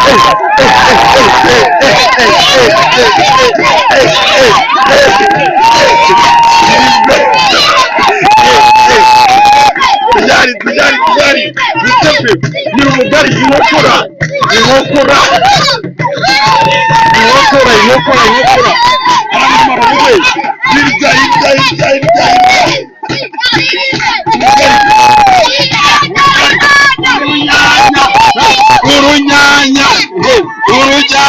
Eh, eh, eh, eh, eh, eh. Tayari, tayari, tayari. Giuseppe, nyir'umugari, inkokora, inkokora, inkokora, inkokora, inkokora. Aramara wowe. Hirya, hirya, hirya, hirya, hirya. Urunyanya, urunyanya, urunyanya.